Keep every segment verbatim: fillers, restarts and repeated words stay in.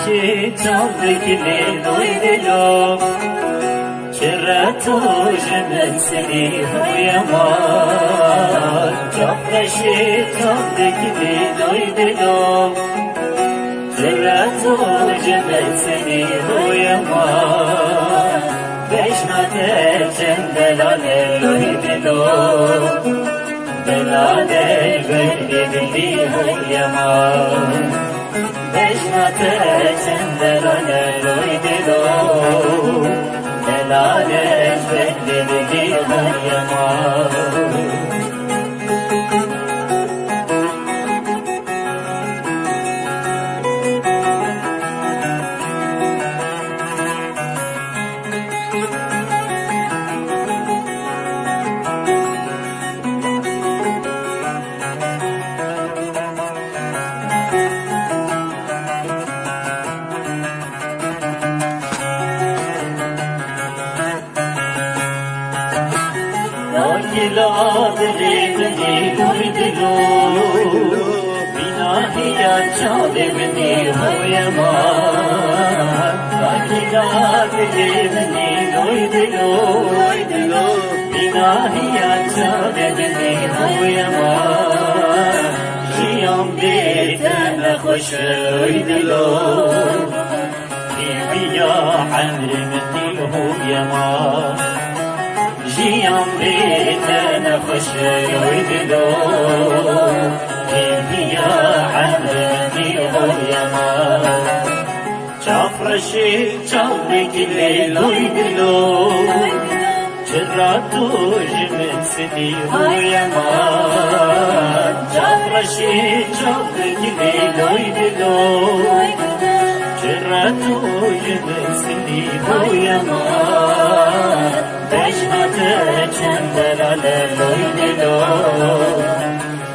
Çavdikî lê doy dilo, çira tu ji min sinî hoyema. Çavreşî çavdikî lê doy dilo, çira tu ji min sinî hoyema. Bejna te çend delale doy dilo, delale ber bibî hoyema. Bejna te çend delale loy dilo, delale ji ber bê bigî hoyema. Gila dilê min ê doy dilo, bînahiya çavê min ê hoyema. Gila dilê min ê doy dilo, bînahiya çavê min ê hoyema. Jiyan bê te nexweş e oy dilo, hêviya emrê min tê hoyema. Jiyan bê te nexweş e oy dilo, hêviya emrê min tê hoyema. Çavreşê çavrekî lê loy dilo, çira tu ji min sinî hoyema. Çavreşê çavrekî lê loy dilo, çira tu ji min sinî hoyema. Bejna te çend delale loy dilo,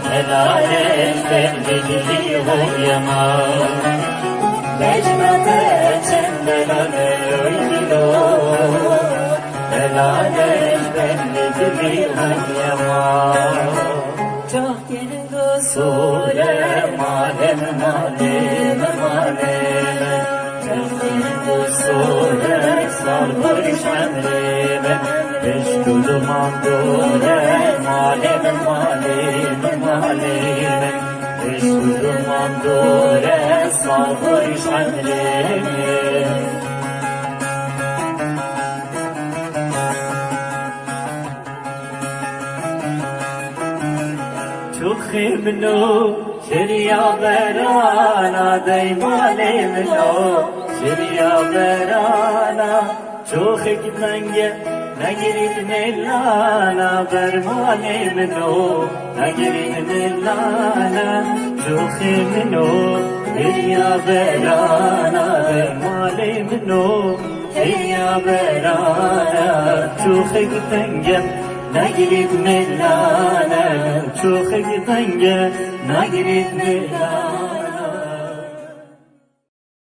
delale ji ber bê bigî hoyema. Bejna te çend delale loy dilo, delale ji ber bê bigî hoyema. Çaxkên ku sor e, malê min, malê min, malê min. Çaxkên ku sor e, sar bû ji emrê min. Pişt û duman dor e, malê min, malê min, malê min. Pişt û duman dor e, sar bû ji emrê min. Çoxê min o, kiriya berana dey malê min o, kiriya berana. Çoxek tenge negirît mêlana ber malê min o, negirît mêlana. Çoxê min o, kiriya berana ber malê min o. Hêya berana, çoxek tenge, negirît mêlane, çoxek tenge, negirît mêlane.